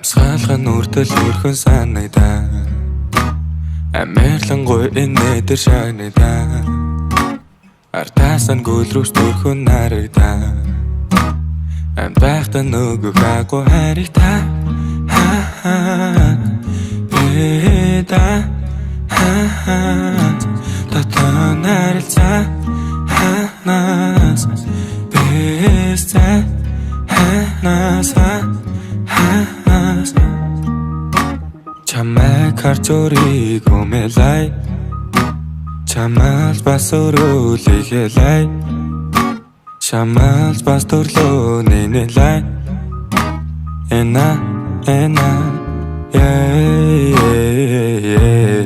Амьсгалхан үрдэл өрхөн санагдаа. Амерлангуй энэ дээр шагнагдаа. Артаасан гөлрүүс төрхөн нарагдаа. Амьд байхдаа нөгөөх агуу хайрыг та Бэда Татан харилцаа ханаас Бэсэ ханаас ханаас Чамайг харж өөрийг умэлай. Чамаас бас өрөөлөглэй. Чамаас бас төрлөө нэнэлэй. Эна эна yeah yeah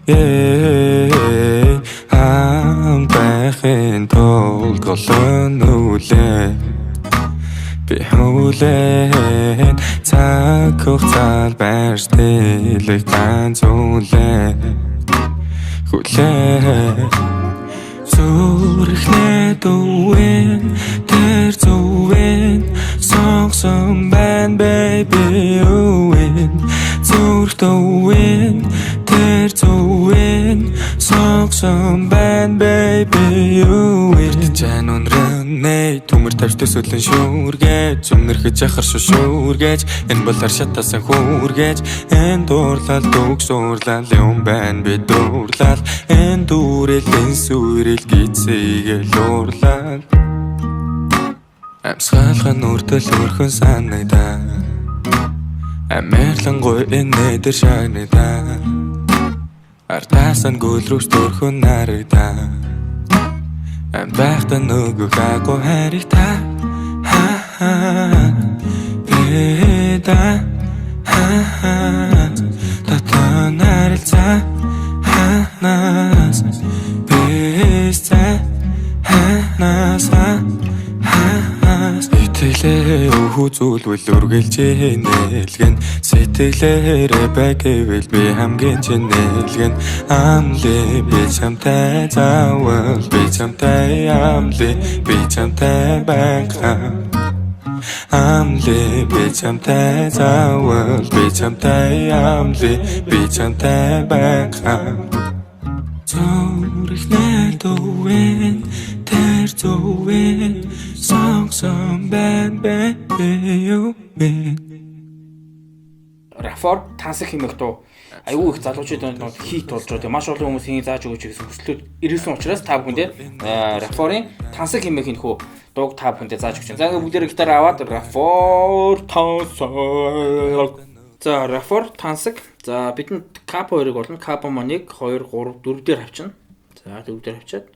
yeah. Хам байхын тулд голон нүлээ. Би хүлээн цаг хугацаанд байрш дэлэх ганц үлээ. Хүлээн зүрхнээ дүүэн тэр зүвэн сонгосон байна baby үэн. Зүрх дүүэн тэр зүвэн сонгосон байна baby үэн. Чан үнрэнэ төмөр тавьж төсөөлөн шүүргэж өмнөрхөж яхар шүүргэж энэ бол аршатасан хүүргэж энэ дуурлал дүг суурлал юм байна би дуурлал энэ дүүрэл энэ сүрэл гизээгээл уурлал. Амьсгалхан үрдэл өрхөн санагдаа. Амерлангуй энэ дээр шагнагдаа. Артаасан гөлрүүс төрхөн нарагдаа. Амьд байхдаа нөгөөх агуу хайрыг та Бэда Татан харилцаа ханаас Бэсэ ханаас ханаас. Итгэлээ өхүүзүүлвэл үргэлж нээлгэн. Сэтгэлээрээ бай гэвэл би хамгийн чинэлгэн. Амлээ би чамтай заавал би чамтай амлээ би чамтай байнга. Амлээ би чамтай заавал би чамтай амлээ би чамтай байнга. Зүрхнээ дүүэн тэр зүвэн сонгосон байна baby үэн. Рафор тансаг хэмээх дуу айгүй их залуучуудад нь хит болж байгаа. Тэгээ маш олон хүмүүс энийг зааж өгөөч гэсэн хүслүүд ирсэн учраас та бүхэндээ Рафорын тансаг хэмээх энэ хүү дууг та бүхэндээ зааж өгч байна. За ингээ бүгдээрээ гитар аваад Рафор тансаг. За Рафор тансаг. За бидэнд капо хоёрыг болно. Капо маань 1 2 3 4 дээр авчна. За 4 дээр авчиад.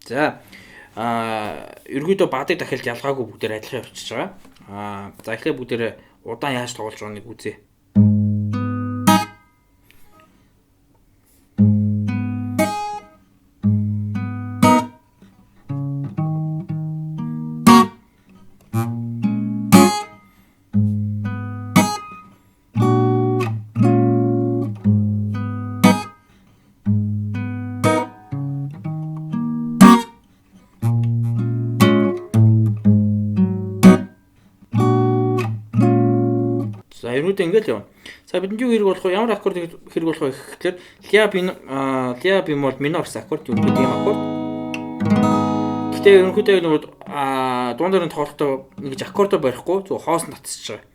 За ерөөдөө бадыг дахилт ялгаагүй бүгдээр адилхан явчихж байгаа. За эхлээд бүгдээрээ удаан яаж тоглож байгааг үзье. За ерөөдөө ингээл явна. За бидэнд юу хэрэг болох вэ? Ямар аккорд хэрэг болох вэ гэхээр ля бемол минор гэсэн аккорд ерөнхийдөө ийм аккорд. Гэтэ ерөнхийдөө нөгөө дуун дээр нь тоглохдоо ингэж аккордоо барихгүй зөв хоос нь татсаж байгаа.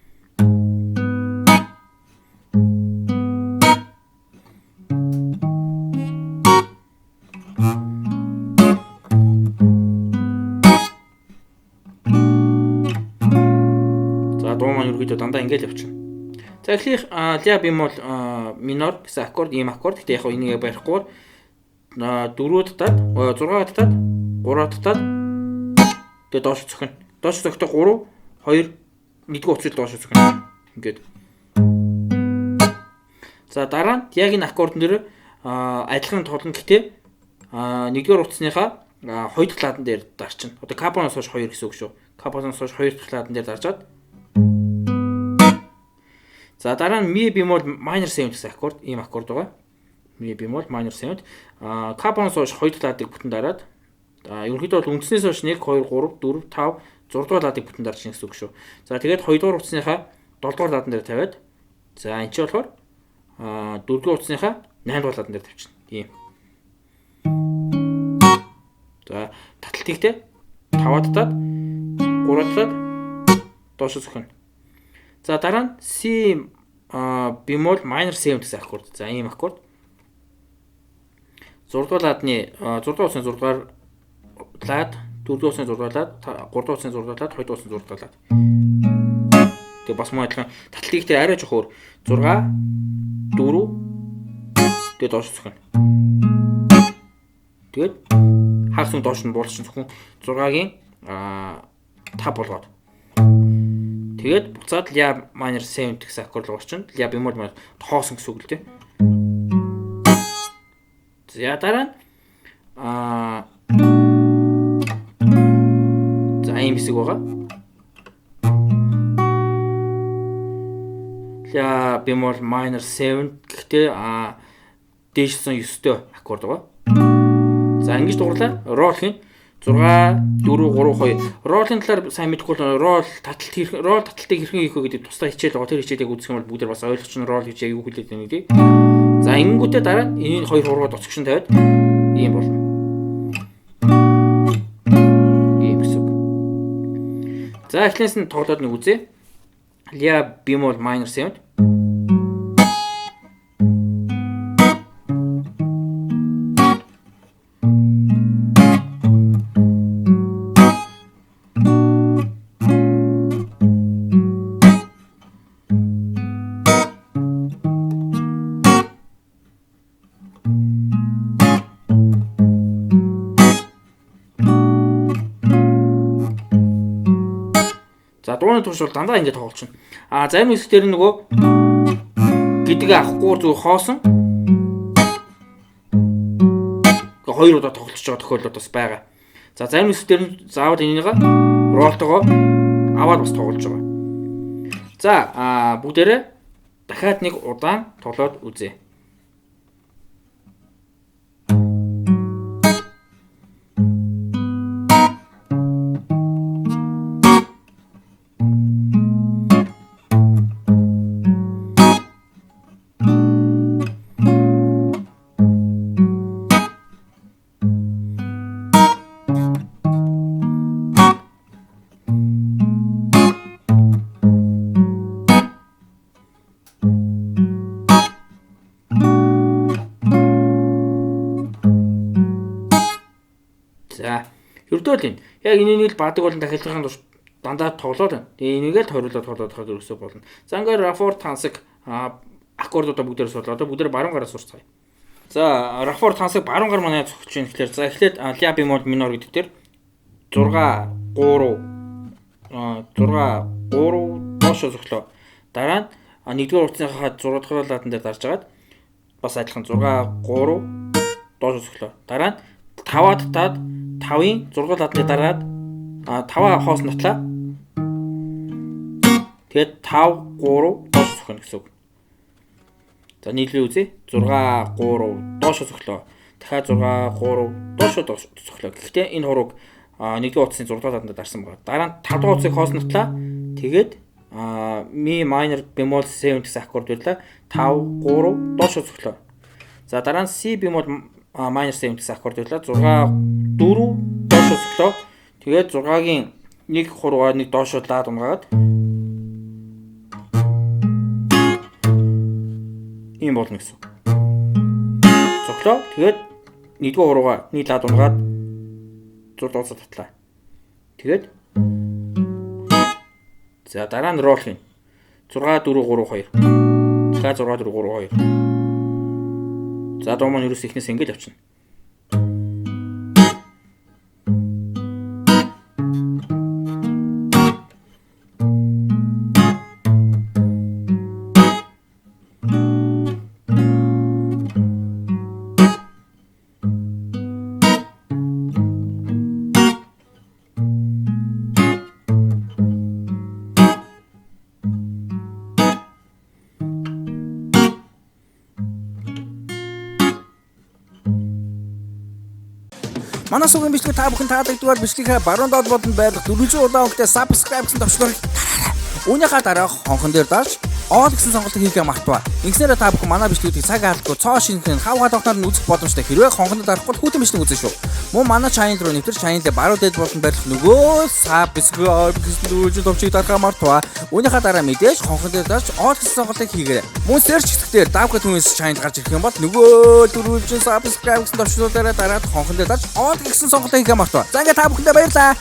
За дуу маань ерөнхийдөө дандаа ингээл явчихна. За эхлэх ля бемол минор гэсэн аккорд ийм аккорд. Гэтэ яг энийг барихгүй 4 татаад 6 татаад 3 татаад тэгээ доош цохино. Доош цохихдоо 3 2 нэгдүгээр утсыг доош цохино. Ингээд. За дараа нь яг энэ аккордон дээр адилхан тоглоно. Гэтэ нэгдүгээр утасныхаа хоёр дахь ладан дээр дарчна. Одоо капоноос хойш 2 гэсэн үг шүү. Капоноос хойш хоёр дахь ладан дээр дарчаад. За дараа нь ми бемол minor 7 гэсэн аккорд, ийм аккорд байгаа. Ми бемол minor 7. Капоноос хойш хоёр дахь ладыг бүтэн дараад ерөнхийдөө бол үндснээс хойш 1 2 3 4 5 6 дугаар ладыг бүтэн дарж гин гэсэн үг шүү. За тэгээд 2 дугаар утасныхаа 7 дугаар ладан дээр тавиад за энэ ч болохоор 4 дугаар утасныхаа 8 дугаар ладан дээр тавьчихна. Тийм. За таталт ихтэй 5-аа татаад 3-аа татаад доошо цохино. За дараа нь C бемол minor 7 гэсэн аккорд. За ийм аккорд. 6 дугаар ладны 6 дугаар утасны 6 дугаар лад, 4 дугаар утасны 6 дугаар лад, 3 дугаар утасны 6 дугаар лад, 2 дугаар утасны 6 дугаар лад. Тэгээ бас мөн адилхан таталтыг дээр арай жоох өөр 6 4 тэгээ доош цохино. Тэгээд хагас нь доош нь буулчин зөвхөн 6-гийн 5 болгоод. Тэгээд буцаад ля minor 7 гэсэн аккорд руу орчин. Ля бемол minor хоосон гэсэн үг л дээ. За дараа нь за ийм хэсэг байгаа. Ля бемол minor 7 гэхдээ дээшсэн 9-тэй аккорд байгаа. За ингэж дурлаа. Рол хийн. 6 4 3 2. Ролын талаар сайн мэдэхгүй бол рол таталт хэрхэн рол таталтыг хэрхэн хийх вэ гэдэг тусдай хичээл байгаа. Тэр хичээлийг үзэх юм бол бүгдээр бас ойлгоч нь рол гэж яг юу хэлээд байна гэдэг. За ингэнгүүтээ дараа нь энэ хоёр хургууд оцгшин тавиад ийм болно. Ийм гэсэн үг. За эхлээс нь тоглоод нэг үзье. Ля бемол minor 7. За дууны турш бол дандаа ингэж тоглолчихно. А зарим хэсгээр нь нөгөө гэдгийг авахгүй зүгээр хоосон. Ингээ хоёр удаа тоглолцож байгаа тохиолдол бас байгаа. За зарим хэсгээр нь заавал энийгээ ролтойгоо аваад бас тоглож байгаа. За бүгдээрээ дахиад нэг удаан тоглоод үзье. За ердөө л энэ. Яг энэнийг л бадаг болон дахилгын турш дандаа тоглоод байна. Тэгээ энийг л хориулаад тоглоод байхад ерөөсөө болно. За ингээд Рафор тансаг аккордуудаа бүгдээр сурлаа. Одоо бүгдээр баруун гараас сурцгаая. За Рафор тансаг баруун гар манай зохиж байна гэхлээр за эхлээд ля бемол минор гэдэг дээр 6 3 6 3 доошо зөхлөө. Дараа нь нэгдүгээр утасныхаа 6 дахь ладан дээр дарж агаад бас адилхан 6 3 доошо зөхлөө. Дараа нь 5-аа татаад 5-ын 6 дахь ладны дараад 5-аа хоос нотлаа. Тэгээд 5 3 доош цохино гэсэн үг. За нийлээ үзье. 6 3 доош цохлоо. Дахиад 6 3 доош цохлоо. Гэхдээ энэ хурууг нэгдүгээр утасны 6 дахь ладанд дарсан байгаа. Дараа нь 5 дахь утсыг хоос нотлаа. Тэгээд ми minor бемол 7 гэсэн аккорд байлаа. 5 3 доош цохлоо. За дараа нь C бемол minor 7 гэсэн аккорд байлаа. 6 4 доош цохлоо. Тэгээд 6-гийн нэг хуруугаар нэг доошоо лаад унгаагаад ийм болно гэсэн. Цохлоо. Тэгээд нэгдүгээр хуруугаа нэг лаад унгаад 6 дооцоо татлаа. Тэгээд за дараа нь рол хийн. 6 4 3 2. Дахиад 6 4 3 2. За дуу маань ерөөс эхнээс ингэж авчна. Манай сувгийн бичлэг та бүхэн таалагддаг бол бичлэгээ баруун доод болон байрлах 400 улаан өнгөтэй subscribe гэсэн товчлуурыг дараарай. Үүнийхээ дараа хонхон дээр дарж all гэсэн сонголтыг хийхээ мартваа. Ингэснээр та бүхэн манай бичлэгүүдийг цаг алдахгүй цоо шинэхэн хав халуухнаар нь үзэх боломжтой. Хэрвээ хонхонд дарахгүй бол хүйтэн бичлэг үзнэ шүү. Мөн манай channel руу нэвтэр channel-ийн баруун дээд болон байрлах нөгөө subscribe гэсэн дөрвөлжин товчийг дарахаа мартваа. Үүнийхээ дараа мэдээж хонхон дээр дарж all гэсэн сонголтыг хийгээрэй. Мөн search хэсгээр Давка Twins channel гарч ирэх юм бол нөгөө дөрвөлжин subscribe гэсэн товчлуураараа дараад хонхон дээр дарж all гэсэн сонголтыг хийхээ мартваа. За ингээд та бүхэндээ баярлалаа.